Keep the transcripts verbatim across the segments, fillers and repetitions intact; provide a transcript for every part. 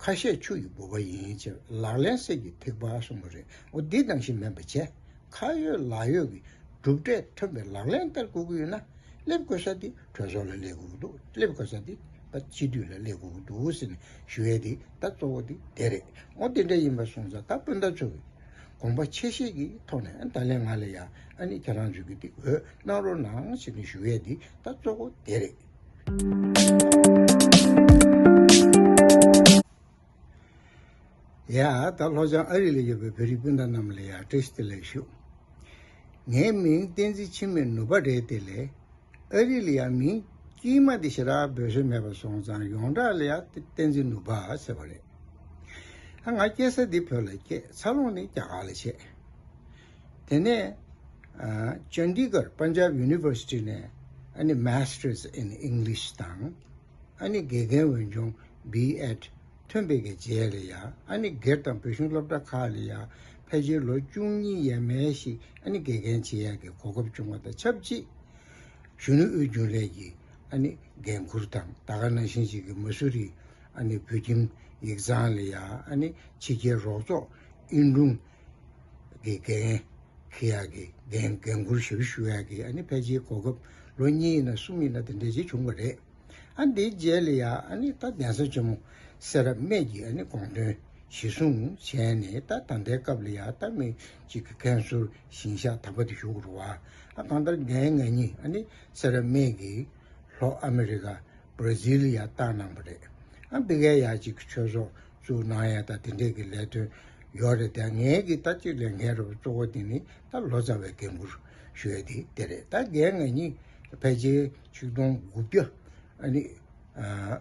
ཁ་བཤད་ཆུ་ཡི་ལྦུ་བ་ཡིན་ཅེས་ལག་ལེན་གསེར་གྱི་ཐིགས་པ་གསུངས་པ་རེད། འོ་འདི་ནང་བཞིན་མིན་པ་བྱས། ཁ་ཡོད་ལག་ཡོད་ཀྱི་གྲུབ་འབྲས་ཐོན་པའི་ལག་ལེན་བསྟར་དགོས་ཀྱི་ཡོད་ན། སླེབས་དགོས་ས་དེ་གྲོས་ཚོགས་ལ་སླེབས་དགོས་ཀྱི་འདུག་སླེབས་དགོས་ས་དེ་ད་སྤྱི་འཐུས་ལ་སླེབས་དགོས་ཀྱི་འདུག་ཟེར་ནས་ཞུ་ཡས་དེ་ད་གཙོ་བོ་དེ་དེ་རེད། འོ་དེ་འདྲ་ཡིན་པ་སོང་ཙང་ད་སྤུན་ཟླ་ཚོ་གིས་དགོངས་པ་ཆེ་བཞེས་ཀྱི་ཐོག་ནས་ད་ལན་ང་ལ་ཡ་ཨ་ནི་ཁྱེད་རང་ཚོ་གིས་དེ་འོས་གནང་རོགས་གནང་ཞེས་ནས་ཞུ་ཡས་དེ་ད་གཙོ་བོ་དེ་རེད། ཡ། ད་ལྷོ་བྱང་ཨ་རི་ལ་ཡོད་པའི་བོད་རིགས་སྤུན་ཟླ་རྣམས་ལ་ཡ་བཀྲ་ཤིས་བདེ་ལེགས་ཞུ། ངའི་མིང་བསྟན་འཛིན་འཆི་མེད་ནུས་པ་རེད་དེ་ལས། ཨ་རི་ལ་ཡ་མིང་དཀྱུས་མ་དེ་ཞེ་དྲག་འབོད་སྲོལ་མེད་པ་སོང་ཙང་ཡོངས་གྲགས་ལ་ཡ་བསྟན་འཛིན་ནུས་པ་ཟེར་བ་རེད། ཨ་ང་སྐྱེས་ས་འདི་བོད་ལ་སྐྱེས། འཚར་ལོངས་ནི་རྒྱ་གར་ལ་བྱས། དེ་ནས་ཨ་ཅན་ཌི་གར་པན་ཇབ་ཡུ་ནི་ཝར་སི་ཊི་ནས་ཨ་ནི་Masters in English དང་། ཨ་ནི་དགེ་རྒན་འོས་སྦྱོང་B.Ed ཐོན་པའི་གི་རྗེས་ལ་ཡ་ཨ་ནི་སྒེར་དང་བོད་གཞུང་སློབ་གྲྭ་ཁག་ལ་ཡ་ཕལ་ཆེར་ལོ་བཅུ་གཉིས་ཡས་མས་ཤིག་ཨ་ནི་དགེ་རྒན་བྱེད་ཡ་གི་གོ་སྐབས་བྱུང་བ་དང་ཆབས་ཅིག་གཞོན་ནུ་དབུས་རྒྱུན་ལས་ཀྱི་ཨ་ནི་འགན་འཁུར་དང་། ད་ག་ནང་བཞིན་ཞིག་གི་མ་སུ་རི་ཨ་ནི་བོད་ཁྱིམ་ཡིག་ཚང་ལ་ཡ་ཨ་ནི་ཕྱི་རྒྱལ་རོགས་ཚོགས་ཨིན་དྲུང་གི་འགན་འཁྱེར་ཡག་གི་འགན་འགན་འཁུར་ཞབས་ཞུ་ཡག་གི་ཨ་ནི་ཕལ་ཆེར་གོ་སྐབས་ལོ་གཉིས་ཡིན་ན་གསུམ་ཡིན་ན་དེ་འདྲ་ཅིག་བྱུང་བ་རེད། ཨ་འདིའི་རྗེས་ལ་ཡ་ཨ་ནི་ད་གདན་ས་ཆེན་མོ་སེ་ར་སྨད་ཀྱི་ཨ་ནི་དགོངས་དོན་གཞི་བཟུང་བྱས་ནས། ད་ད་ལྟའི་སྐབས་ལ་ཡ་ད་མི་གཅིག་གི་མཁན་ཟུར་ཞིང་གཤེགས་དམ་པ་དེ་བཞུགས་རུ་བ། ཨ་གང་ལྟར་རྒན་ང་གཉིས་ཨ་ནི་སེ་ར་སྨད་ཀྱི་ལྷོ་ཨ་མི་རི་ཀ་བྷར་ཛིལ་ལ་ཡ་བཏང་གནང་བ་རེད། ཨ་འདི་གའི་ཡ་གཅིག་གི་ཆོས་ཚོགས་བཙུགས་གནང་ཡ་ད་དེ་འདྲས་ཀྱི་ལས་དོན་ཡོད་རེད། དེ་ངའི་གི་ད་གཅིག་ལས་འགན་རུ་གཙོ་བོ་དེ་ནི་ད་ལོ་ཙཱ་བའི་འགན་འཁུར་ཞུ་ཡ་དེ་དེ་རེད། ད་རྒན་ང་གཉིས་ཕལ་ཆེར་ཆིག་སྟོང་དགུ་བརྒྱ་ཨ་ནི་ཨ།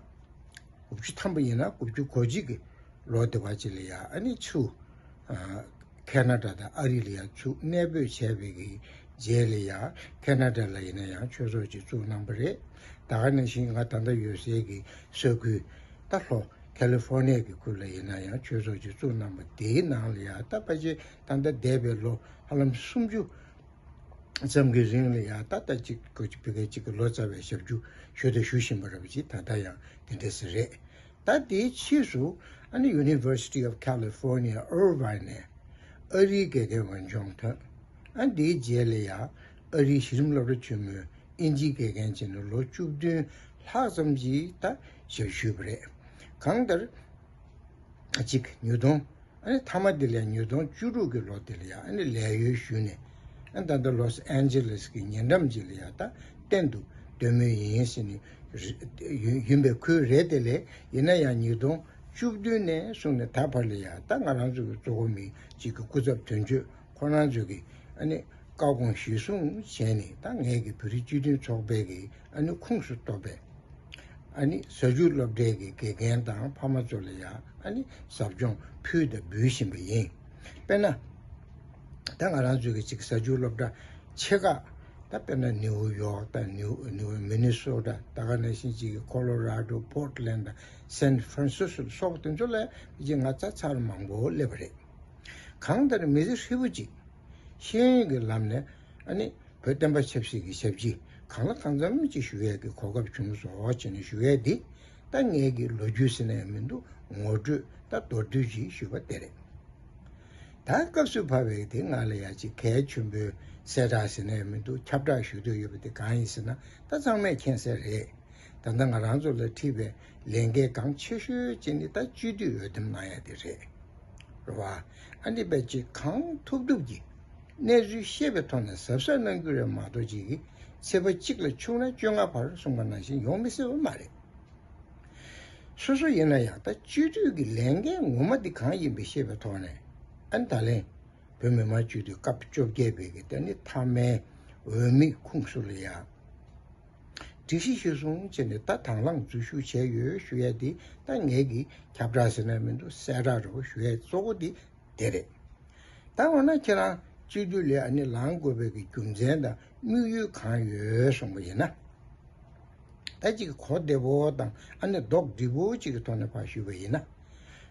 དགུ་བཅུ་ཐམ་པ་ཡིན་ན་དགུ་བཅུ་གོ་གཅིག་གི་ལོ་དེ་བ་ཅིག་ལ་ཡ་ཨ་ནི་ཚུར་ཨ་ཁེ་ན་ཌ་དང་ཨ་རི་ལ་ཡ་ཚུར་གནས་སྤོས་བྱས་པའི་གི་རྗེས་ལ་ཡ་ཁེ་ན་ཌ་ལ་ཡིན་ན་ཡང་ཆོས་ཚོགས་ཅིག་བཙུགས་གནང་པ་རེད། ད་ག་ནང་བཞིན་ང་ད་ལྟ་ཡོད་སའི་གི་ས་ཁུལ་ད་ལྷོ་ཁ་ལི་ཧྥོར་ནི་ཡ་གི་ཁུལ་ལ་ཡིན་ན་ཡང་ཆོས་ཚོགས་ཅིག་བཙུགས་གནང་པ་དེའི་ནང་ལ་ཡ་ད་ཕལ་ཆེར་ད་ལྟ་འདས་པའི་ལོ་ཧ་ལམ་སུམ་ཅུ་ཙམ་གྱི་རིང་ལ་ཡང་ད་ལྟ་གཅིག་གོ་གཅིག་བོད་སྐད་གཅིག་གི་ལོ་ཙཱ་བའི་ཞབས་ཞུ་ཞུ་དང་ཞུ་བཞིན་པ་རེད་པ་ཅིག་ད་ལྟ་ཡང་དེ་འདྲ་ཟེར་རེད། ད་དེའི་ཕྱིས་སུ་ཨ་ནི་University of California Irvine ནས་ཨ་རིའི་དགེ་རྒན་འོས་སྦྱོང་ཐོན། ཨ་དེའི་རྗེས་ལ་ཡང་ཨ་རིའི་གཞི་རིམ་སློབ་གྲྭ་ཆེན་མོའི་ཨིན་ཇིའི་དགེ་རྒན་བྱས་ནས་ལོ་བཅུ་བདུན་ལྷག་ཙམ་ཅིག་ད་ཞབས་ཞུ་བ་རེད། གང་ལྟར་གཅིག་ཉིས་སྟོང་ཨ་ནི་མཐའ་མ་དེ་ལ་ཉིས་སྟོང་བཅུ་དྲུག་གི་ལོ་དེ་ལ་ཡང་ཨ་ནི་ལས་གཡོལ་ཞུས་ནས་ཨ་ནི་ད་ལྟ་ལོས་ཨན་ཇེ་ལེས་ཀྱི་ཉེ་འགྲམ་ཅིག་ལ་ཡང་ད་གཏན་དུ་སྡོད་མུས་ཡིན་ཟེར་ནས་ཡིན་པའི་ཁུལ་རེད། དེ་ལས་ཡིན་ན་ཡང་ཉིས་སྟོང་བཅུ་བདུན་ནས་བཟུང་ནས་ད་བར་ལ་ཡང་ད་ང་རང་ཚོ་གི་གཙོ་བོ་མི་གཅིག་གི་སྐུ་ཚབ་དོན་གཅོད་ཁོ་རང་ཚོ་གི་ཨ་ནི་བཀའ་དགོངས་གཞིར་བཟུང་བྱས་ནས་ད་ངས་ཀྱི་བོད་རིགས་སྤྱི་མཐུན་ཚོགས་པའི་གི་ཨ་ནི་ཁོངས་སུ་གཏོགས་པའི་ཨ་ནི་གཟའ་མཇུག་སློབ་གྲྭའི་གི་དགེ་རྒན་དང་ཕ་མ་ཚོ་ལ་ཡང་ཨ་ནི་ཟབ་སྦྱོང་ཕུལ་དང་འབུལ་བཞིན་པ་ཡིན། དཔེར་ན། ད་ང་རང་ཚོའི་གི་ཅིག་གཟའ་མཇུག་སློབ་གྲྭ་ཆེ་ཁག་ད་དཔེར་ན་ནིའུ་ཡོག་དང་ནིའུ་ནིའུ་མི་ནི་སོ་ཊ། ད་ག་ནང་བཞིན་ཅིག་གི་ཁོ་ལོ་ར་ཌོ། པོར་ཊ་ལེན་ཌ་དང་སན་ཧྥ་རན་སིས་ཀོ་ལ་སོགས་པ་དེ་ཚོ་ལ་ཅིག་ང་ཚ་ཚར་མང་པོ་སླེབས་པ་རེད། གང་ལྟར་མི་ཚེ་ཧྲིལ་པོ་ཅིག་ཤེས་ཡོན་གྱི་ལམ་ནས་ཨ་ནི་བོད་བསྟན་པ་ཆབ་སྲིད་ཀྱི་ཞབས་ཕྱི་གང་ལ་གང་འཚམ་ཅིག་ཞུ་ཡས་ཀྱི་གོ་སྐབས་བྱུང་སོང་བྱས་ནས་ཞུ་ཡས་འདི་ད་ངས་ཀྱི་ལོ་རྒྱུས་ཟེར་ན་ཡང་མི་འདུག་ངོ་སྤྲོད་ད་མདོར་བསྡུས་ཅིག་ཞུས་པ་དེ་རེད། ད་སྐབས་སུ་བབས་པའི་དེ་ང་ལ་ཡ་ཅིག་གལ་ཆེན་པོའི་གསལ་བསྒྲགས་ཟེར་ན་ཡང་མི་འདུག་ཁྱབ་བསྒྲགས་ཞུ་འདོད་ཡོད་པ་དེ་གང་ཡིན་ཟེར་ན་ད་ཚང་མས་མཁྱེན་གསལ་རེད། ད་ལྟ་ང་རང་ཚོ་ལ་འཁྲི་བའི་ལས་འགན་གལ་ཆེ་ཤོས་ཅིག་ནི་ད་སྤྱི་འཐུས་འོས་འདེམས་གནང་ཡ་དེ་རེད། རེད་བ། ཨ་ནི་དཔེ་ཅིག་གང་ཐུབ་ཐུབ་ཀྱིས་གནས་ཚུལ་ཤེས་པའི་ཐོག་ནས་གཟབ་གཟབ་གནང་རྒྱུ་རེད་མ་གཏོགས་ཅིག་གིས་ཚེས་པ་གཅིག་ལ་ཆུང་ན་བཅོ་ལྔ་བར་གསུངས་པ་ནང་བཞིན་ཡོང་མི་སྲིད་པ་མ་རེད། སོ་སོ་ཡིན་ན་ཡང་ད་སྤྱི་འཐུས་ཀྱི་ལས་འགན་ངོ་མ་འདི་གང་ཡིན་པ་ཤེས་པའི་ཐོག་ནས་ཨ་ནི་ད་ལན་བོད་མི་མང་སྤྱི་འཐུས་སྐབས་བཅོ་བརྒྱད་པའི་གི་ད་ནི་མཐའ་མའི་འོས་མིའི་ཁོངས་སུ་ལ་ཡ་སྒྲིག་གཞི་གཞིར་བཟུང་བྱས་ནས་ད་དང་བླངས་འཛུལ་ཞུགས་བྱས་ཡོད་ཞུ་ཡས་འདི་ད་ངས་ཀྱི་ཁྱབ་བསྒྲགས་ཟེར་ན་མི་འདུག་གསལ་བསྒྲགས་རེ་བ་ཞུ་ཡས་གཙོ་བོ་འདི་དེ་རེད། ད་འོ་ན་ཁྱེད་རང་སྤྱི་འཐུས་ལ་ཨ་ནི་ལངས་དགོས་པའི་གི་རྒྱུ་མཚན་དང་དམིགས་ཡུལ་གང་ཡོད་གསུངས་པ་ཡིན་ན། ད་ཅིག་གོ་བདེ་པོ་དང་ཨ་ནི་མདོག་འགྲིག་པོ་ཅིག་གི་ཐོག་ནས་ཕར་ཞུས་པ་ཡིན་ན།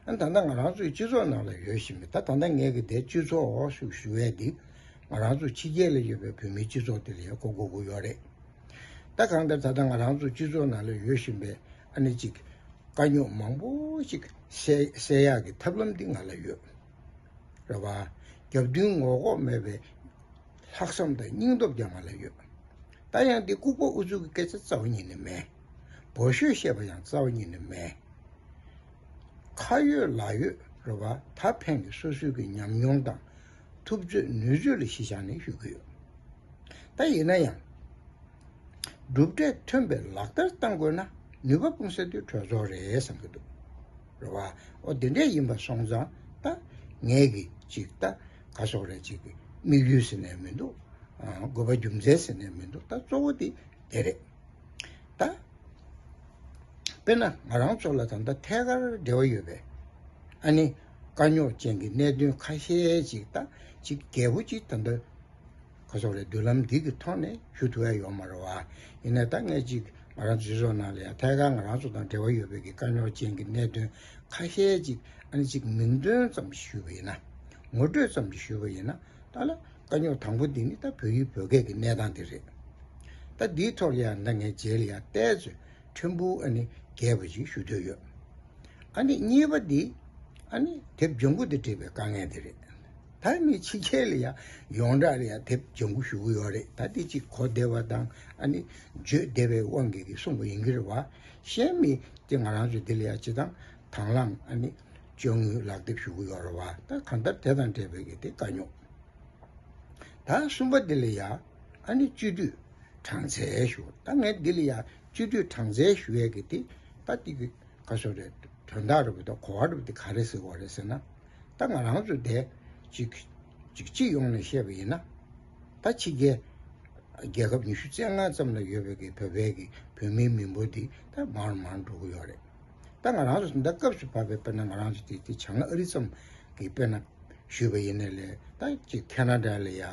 ཨ་ད་ལྟ་ང་རང་ཚོའི་སྤྱི་ཚོགས་ནང་ལ་ཡོད་བཞིན་པའི་ད་ད་ལྟ་ངས་གི་དེ་སྤྱི་ཚོགས་ཞུ་ཞུ་ཡས་འདི་ང་རང་ཚོ་ཕྱི་རྒྱལ་ལ་ཡོད་པའི་བོད་མིའི་སྤྱི་ཚོགས་དེ་ལ་ཡང་གོ་དགོས་ཀྱི་ཡོད་རེད། ད་གང་ལྟར་ད་ལྟ་ང་རང་ཚོ་སྤྱི་ཚོགས་ནང་ལ་ཡོད་བཞིན་པའི་ཨ་ནི་ཅིག་ དཀའ་རྙོག་མང་པོ་ཞིག་སེལ་སེལ་ཡག་གི་ཐབས་ལམ་འདི་ང་ལ་ཡོད། རེད་བ། རྒྱབ་མདུན་ངོ་ལྐོག་མེད་པའི་ལྷག་བསམ་དང་སྙིང་སྟོབས་ཀྱང་ང་ལ་ཡོད། ད་ཡང་འདི་ལྐུགས་པ་ཨུ་ཚུགས་ཀྱི་སྐད་ཆ་རྩ་བ་ཉིད་ནས་མེད། འབོ་ཤོད་བཤད་པ་ཡང་རྩ་བ་ཉིད་ནས་མེད། ཁ་ཡོད་ལག་ཡོད་རེད་བ། ད་ཕན་གྱི་སོ་སོའི་གི་ཉམས་མྱོང་དང་ཐུབ་ཚོད་ནུས་ཚོད་ལ་གཞི་བཞག་ནས་ཞུ་གི་ཡོད། ད་ཡིན་ན་ཡང་གྲུབ་འབྲས་ཐོན་པའི་ལག་བསྟར་བཏང་དགོས་ན་ནུས་པ་སྤུངས་ས་དེ་གྲོས་ཚོགས་རེད་བསམ་གྱི་འདུག། རེད་བ། ཨོ་དེ་འདྲས་ཡིན་པ་སོང་ཙང་ད་ངས་གི་ཅིག་ད་ག་སོག་རེད་ཅིག་གི་དམིགས་ཡུལ་ཟེར་ནས་མི་འདུག། ཨ་དགོས་པ་རྒྱུ་མཚན་ཟེར་ནས་མི་འདུག། ད་གཙོ་བོ་དེ་དེ་རེད། ད་དཔེར་ན་ང་རང་ཚོ་ལ་ད་ལྟ་ཐད་ཀར་འབྲེལ་བ་ཡོད་པའི་ཨ་ནི་དཀའ་རྙོག་ཅན་གྱི་གནད་དོན་ཁ་ཤས་ཅིག་ད་ཅིག་རྒྱས་པོ་ཅིག་ད་ལྟ་ག་སོག་རེད། མདུན་ལམ་འདི་གི་ཐོག་ནས་ཞུ་ཐུབ་ཡ་ཡོད་མ་རེད་བ། ཡིན་ན་ད་ངས་ཅིག་ང་རང་ཚོའི་སྤྱི་ཚོགས་ནང་ལ་ཡང་ཐད་ཀར་ང་རང་ཚོ་དང་འབྲེལ་བ་ཡོད་པའི་གི་དཀའ་རྙོག་ཅན་གྱི་གནད་དོན་ཁ་ཤས་ཅིག་ཨ་ནི་ཅིག་མིང་འདོན་ཙམ་ཞུས་པ་ཡིན་ན། ངོ་སྤྲོད་ཙམ་ཞིག་ཞུས་པ་ཡིན་ན། ད་ལ་དཀའ་རྙོག་དང་པོ་འདི་ནི་ད་བོད་ཡུལ་བོད་སྐད་ཀྱི་གནས་སྟངས་དེ་རེད། ད་འདིའི་ཐོག་ལ་ཡང་ད་ངས་རྗེས་ལ་ཡང་བལྟས་ཚོད་ཕྲན་བུ་ཨ་ནི་རྒྱས་པ་ཅིག་ཞུ་འདོད་ཡོད། ཨ་ནི་གཉིས་པ་འདི་ཨ་ནི་དེབ་ལྗང་ཁུ་དེ་འབྲི་བའི་དཀའ་ངལ་དེ་རེད། ད་མི་ཕྱི་རྒྱལ་ལ་ཡང་ཡོངས་གྲགས་ལ་ཡང་དེབ་ལྗང་ཁུ་ཞུ་གི་ཡོད་རེད། ད་དེ་ཅིག་གོ་བདེ་བ་དང་ཨ་ནི་བརྗོད་བདེ་བའི་དབང་གིས་ཀྱི་གསུངས་པ་ཡིན་གྱི་རེད་བ། གཞན་མི་དེ་ང་རང་ཚོ་འདི་ལ་ཡང་སྤྱི་བཏང་དང་བླངས་ཨ་ནི་སྤྱོད་དངུལ་ལག་དེབ་ཞུ་གི་ཡོད་རེད་བ། ད་གང་ལྟར་དེ་དང་འབྲེལ་བའི་གི་དེ་དཀའ་རྙོག། ད་གསུམ་པ་འདི་ལ་ཡ་ཨ་ནི་སྤྱི་འཐུས་གྲངས་ཚད་ཞུ། ད་ངས་འདི་ལ་ཡ་སྤྱི་འཐུས་གྲངས་ཚད་ཞུ་ཡས་ཀྱི་དེ་ད་དེ་གི་ག་སོ་རེད། དོན་དག་རེད་པ། ད་གོ་བ་རེད་པ། དེ་ག་རེ་ཟེར་བ་རེད་ཟེར་ན། ད་ང་རང་ཚོ་དེ་ཅིག་ཅིག་སྤྱི་ཡོངས་ནས་བཤད་པ་ཡིན་ན། ད་ཕྱི་རྒྱལ་རྒྱལ་ཁབ་ཉི་ཤུ་རྩ་ལྔ་ཙམ་ལ་ཡོད་པའི་གི་བོད་པའི་གི་བོད་མིའི་མི་འབོར་དེ་ད་མང་རུ་མང་རུ་འགྲོ་གི་ཡོད་རེད། ད་ང་རང་ཚོ་ད་སྐབས་སུ་བབས་པའི་དཔེར་ན་ང་རང་ཚོ་དེ་དེ་བྱང་ཨ་རི་ཙམ་གི་དཔེར་ན་ཞུས་པ་ཡིན་ན་ལས་ད་ཅིག་ཁེ་ན་ཌ་ལ་ཡ་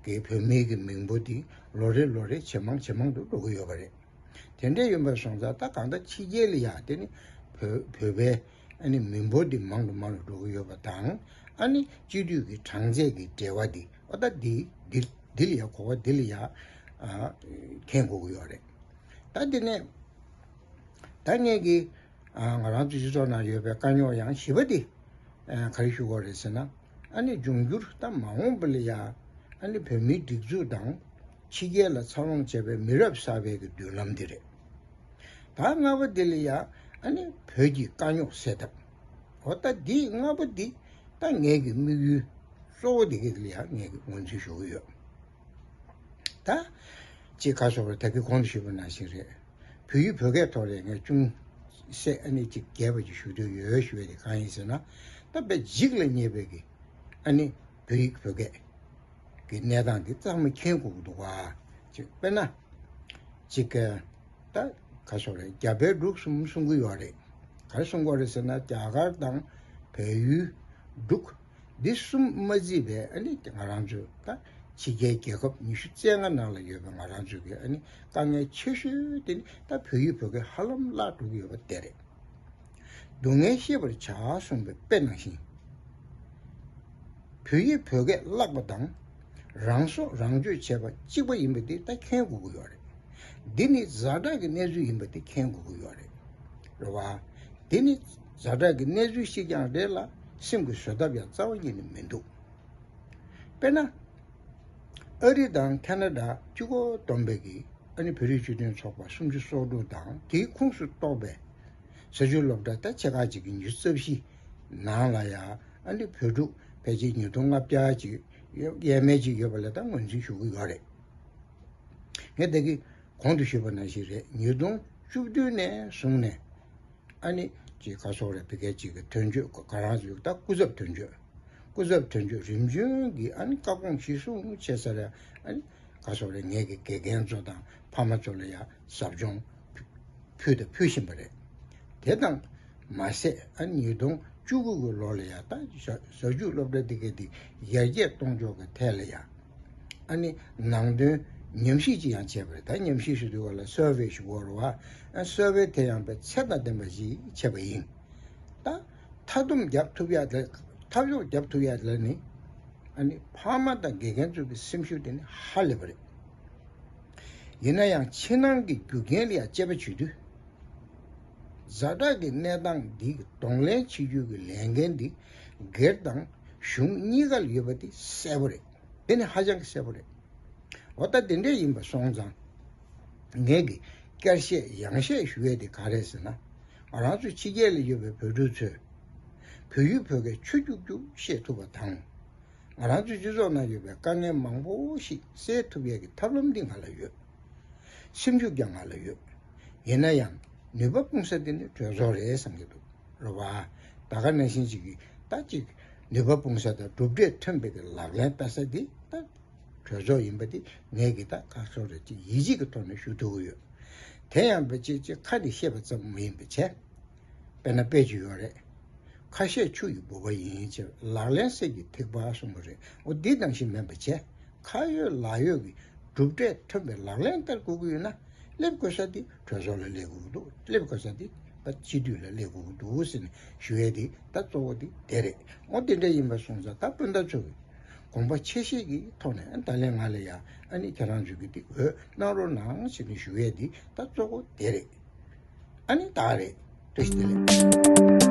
གི་བོད་མིའི་གི་མི་འབོར་དེ་ལོ་རེ་ལོ་རེ་ཇེ་མང་ཇེ་མང་དུ་འགྲོ་གི་ཡོད་པ་རེད། དེ་འདྲ་ཡིན་པ་སོང་ཙང་ད་གང་ལྟར་ཕྱི་རྒྱལ་ལ་ཡ་དེ་ནི་བོད་བོད་པའི་ཨ་ནི་མི་འབོར་དེ་མང་དུ་མང་དུ་འགྲོ་གི་ཡོད་པ་དང་། ཨ་ནི་སྤྱི་འཐུས་ཀྱི་གྲངས་ཚད་ཀྱི་འབྲེལ་བ་དེ་ཨ་ད་འདི་འདི་འདི་ལ་ཡ་གོ་བ་འདི་ལ་ཡ་ཨ་འཐེན་དགོས་ཀྱི་ཡོད་རེད། ད་འདི་ནས་ད་ངས་ཀྱི་ཨ་ང་རང་ཚོའི་སྤྱི་ཚོགས་ནང་ཡོད་པའི་དཀའ་རྙོག་ཡང་བཞི་པ་འདི་ཨ་ག་རེ་ཞུ་དགོས་རེད་ཟེར་ན། ཨ་ནི་འབྱུང་འགྱུར་ད་མ་འོངས་པ་ལ་ཡ་ཨ་ནི་བོད་མིའི་སྒྲིག་འཛུགས་དང་ཕྱི་རྒྱལ་ལ་འཚར་ལོངས་བྱས་པའི་མི་རབས་གསར་པའི་གི་མདུན་ལམ་འདི་རེད། ད་ལྔ་པ་འདི་ལ་ཡ་ཨ་ནི་བོད་ཀྱི་དཀའ་རྙོག་སེལ་ཐབས། འོ་ད་འདི་ལྔ་པོ་འདི་ད་ངའི་གི་དམིགས་ཡུལ་གཙོ་བོ་འདི་གི་ལ་ཡ་ངས་གི་ངོས་འཛིན་ཞུ་གི་ཡོད། ད་ཅིག་ཁ་སོགས་པར་ད་གི་གོང་དུ་ཞུས་པ་ནང་བཞིན་རེད། བོད་ཡིག་བོད་སྐད་ཐོག་ལ་ངས་ཅུང་ཟད་ཨ་ནི་ཅིག་རྒྱས་པ་ཅིག་ཞུ་འདོད་ཡོད་ཞུ་བ་དེ་གང་ཡིན་ཟེར་ན། ད་དཔེ་འཇིག་ལ་ཉེ་བའི་གི་ཨ་ནི་བོད་ཡིག་བོད་སྐད་གི་གནས་སྟངས་འདི་གཙང་མ་མཁྱེན་དགོས་ཀྱི་འདུག་ག་ཅིག་དཔེར་ན། ཅིག་གི་ད་ག་སོགས་རེད། རྒྱ་བལ་འབྲུག་གསུམ་གསུང་གི་ཡོད་རེད། ག་རེ་གསུང་གི་ཡོད་རེད་ཟེར་ན། རྒྱ་གར་དང་བལ་ཡུལ་འབྲུག་འདི་གསུམ་མ་བརྩིས་པའི་ཨ་ནི་ང་རང་ཚོའི་ད་ཕྱི་རྒྱལ་རྒྱལ་ཁབ་ཉི་ཤུ་རྩ་ལྔ་ནང་ལ་ཡོད་པའི་ང་རང་ཚོའི་གི་ཨ་ནི་དཀའ་ངལ་ཆེ་ཤོས་དེ་ནི་ད་བོད་ཡིག་བོད་སྐད་ཧ་ལམ་བརླག་འགྲོ་གི་ཡོད་པ་དེ་རེད། སྡུག་བསྔལ་ཤེས་པར་བྱ་གསུངས་པའི་དཔེ་ནང་བཞིན། བོད་ཡིག་བོད་སྐད་བརླག་པ་དང་། རང་སྲོག་རང་གཅོད་བྱས་པ་གཅིག་པ་ཡིན་པ་དེ་ད་མཁྱེན་དགོས་ཀྱི་ཡོད་རེད། འདི་ནི་ཛ་དྲག་གི་གནས་ཚུལ་ཡིན་པ་དེ་མཁྱེན་དགོས་ཀྱི་ཡོད་རེད། རེད་བ། འདི་ནི་ཛ་དྲག་གི་གནས་ཚུལ་ཞིག་ཀྱང་རེད་ལ། སེམས་ཀྱི་བཟོད་ཐབས་ཡང་རྩ་བ་ཉིད་ནས་མི་འདུག། དཔེར་ན། ཨ་རི་དང་ཁ་ན་ཌ་གཅིག་གོ་བསྡོམས་པའི་གི་ཨ་ནི་བོད་རིགས་སྤྱི་མཐུན་ཚོགས་པ་སུམ་ཅུ་སོ་དྲུག་དང་དེའི་ཁོངས་སུ་གཏོགས་པའི་ས་ཆུ་སློབ་གྲྭ་ད་ཆེ་ཁག་ཅིག་གི་ཉི་ཤུ་རྩ་བཞི་ནང་ལ་ཡང་ཨ་ནི་བོད་ཕྲུག་ཕལ་ཆེར་ཉིས་སྟོང་ལྔ་བརྒྱ་ཅིག་ཡོད། ཡས་མས་ཅིག་ཡོད་པ་ལ་ད་ངོས་འཛིན་ཞུ་གི་ཡོད་རེད། ངས་ད་གི་གོང་དུ་ཞུས་པ་ནང་བཞིན་རེད། ཉིས་སྟོང་བཅུ་བདུན་ནས་བཟུང་ནས། ཨ་ནི་ཅིག་ག་སོགས་རེད། ཕ་གི་ཅིག་གི་དོན་གཅོད་ག་རང་ཞིག་ད་སྐུ་ཚབ་དོན་གཅོད། སྐུ་ཚབ་དོན་གཅོད་རིམ་བྱོན་གྱི་ཨ་ནི་བཀའ་དགོངས་གཞིར་བཟུང་བྱས་ཚར་ཡ། ཨ་ནི་ག་སོགས་རེད། ངེད་ཀྱི་དགེ་རྒན་ཚོ་དང་ཕ་མ་ཚོ་ལ་ཡ་ཟབ་སྦྱོང་ཕུལ་དང་ཕུལ་བཞིན་པ་རེད། དེ་དང་མ་ཟད་ཨ་ནི་ཉིས་སྟོང་བཅུ་དགུ་གི་ལོ་ལ་ཡ་ད་ཟ་ཟ་ཆུ་སློབ་གྲྭ་འདི་ག་འདི་ཡར་རྒྱས་གཏོང་ཕྱོགས་ཀྱི་ཐད་ལ་ཡ། ཨ་ནི་ནང་དོན་ཉམས་ཞིབ་ཅིག་ཡང་བྱས་པ་རེད། ད་ཉམས་ཞིབ་ཞུ་དུས་སྒང་ལ་སར་ཝེ་ཞུ་དགོས་རེད་བ། ཨ་སར་ཝེ་དེ་ཡང་དཔེ་ཚད་དང་ལྡན་པ་ཞིག་བྱས་པ་ཡིན། ད་མཐའ་སྡོམ་རྒྱབ་ཐུབ་ཡ་དེ། ཐབས་ཤོར་རྒྱབ་ཐུབ་ཡ་དེ་ནི་ཨ་ནི་ཕ་མ་དང་དགེ་རྒན་ཚོའི་གི་སེམས་ཤུགས་དེ་ནི་ཧ་ལས་པ་རེད། ཡིན་ན་ཡང་ཕྱི་ནང་གི་རྒྱུ་རྐྱེན་ལ་ཡ་དཔྱད་པ་བྱེད་དུས། ཛ་དྲག་གི་གནས་སྟངས་འདི་གདོང་ལེན་བྱེད་རྒྱུ་གི་ལས་འགན་འདི་སྒེར་དང་གཞུང་གཉིས་ཀ་ལ་ཡོད་པ་དེ་གསལ་པོ་རེད། དེ་ནི་ཧ་ཅང་གི་གསལ་པོ་རེད། འོ་ད་དེ་འདྲ་ཡིན་པ་སོང་ཙང་། ངས་ཀྱི་བསྐྱར་བཤད་ཡང་བཤད་ཞུ་ཡས་དེ་ག་རེད་ཟེར་ན། ང་རང་ཚོ་ཕྱི་རྒྱལ་ལ་ཡོད་པའི་བོད་ཕྲུག་ཚོས་བོད་ཡིག་བོད་སྐད་ཆུ་རྐྱུག་རྐྱུག་བཤད་ཐུབ་པ་དང་། ང་རང་ཚོའི་སྤྱི་ཚོགས་ནང་ཡོད་པའི་དཀའ་ངལ་མང་པོ་ཞིག་སེལ་ཐུབ་ཡས་ཀྱི་ཐབས་ལམ་འདི་ང་ལ་ཡོད། སེམས་ཤུགས་ཀྱང་ང་ལ་ཡོད། ཡིན་ན་ཡང་ནུས་པ་སྤུངས་ས་དེ་ནི་གྲོས་ཚོགས་རེད་བསམ་གྱི་འདུག་རེད་བ། ད་ག་ནང་བཞིན་ཅིག་གིས་ད་ཅིག་ནུས་པ་སྤུངས་ས་དང་གྲུབ་འབྲས་ཐོན་པའི་གི་ལག་ལེན་བསྟར་ས་དེ་ད་གྲོས་ཚོགས་ཡིན་པ་དེ་ངས་ཀྱི་ད་ཁ་ཤོར་རེ་ཅིག་ཡིད་ཆེས་ཀྱི་ཐོག་ནས་ཞུ་ཐུབ་ཀྱི་ཡོད། དེ་ཡང་བ་ཅིག་ཅིག་ཁ་ནས་བཤད་པ་ཙམ་མ་ཡིན་པ་བྱས། དཔེར་ན་དཔེ་ཅིག་ཡོད་རེད། ཁ་བཤད་ཆུ་ཡི་ལྦུ་བ་ཡིན་ཅེས་ལག་ལེན་གསེར་གྱི་ཐིགས་པ་གསུངས་པ་རེད། འོ་འདི་ནང་བཞིན་མིན་པ་བྱས། ཁ་ཡོད་ལག་ཡོད་ཀྱི་གྲུབ་འབྲས་ཐོན་པའི་ལག་ལེན་བསྟར་དགོས་ཀྱི་ཡོད་ན། སླེབས་དགོས་ས་འདི་གྲོས་ཚོགས་ལ་སླེབས་དགོས་ཀྱི་འདུག་སླེབས་དགོས་ས་འདི་ད་སྤྱི་འཐུས་ལ་སླེབས་དགོས་ཀྱི་འདུག་ཟེར་ནས་ཞུ་ཡས་འདི་ད་གཙོ་བོ་འདི་དེ་རེད། འོ་དེ་འདྲ་ཡིན་པ་སོང་ཙང་ད་སྤུན་ཟླ་ཚོ་གི་དགོངས་པ་ཆེ་བཞེས་ཀྱི་ཐོག་ནས་ད་ལན་ང་ལ་ཡ་ཨ་ནི་ཁྱེད་རང་ཚོ་གི་འདི་འོས་གནང་རོགས་གནང་ཟེར་ནས་ཞུ་ཡས་འདི་ད་གཙོ་བོ་དེ་རེད། ཨ་ནི་ད་རེད། བཀྲ་ཤིས་བདེ་ལེགས།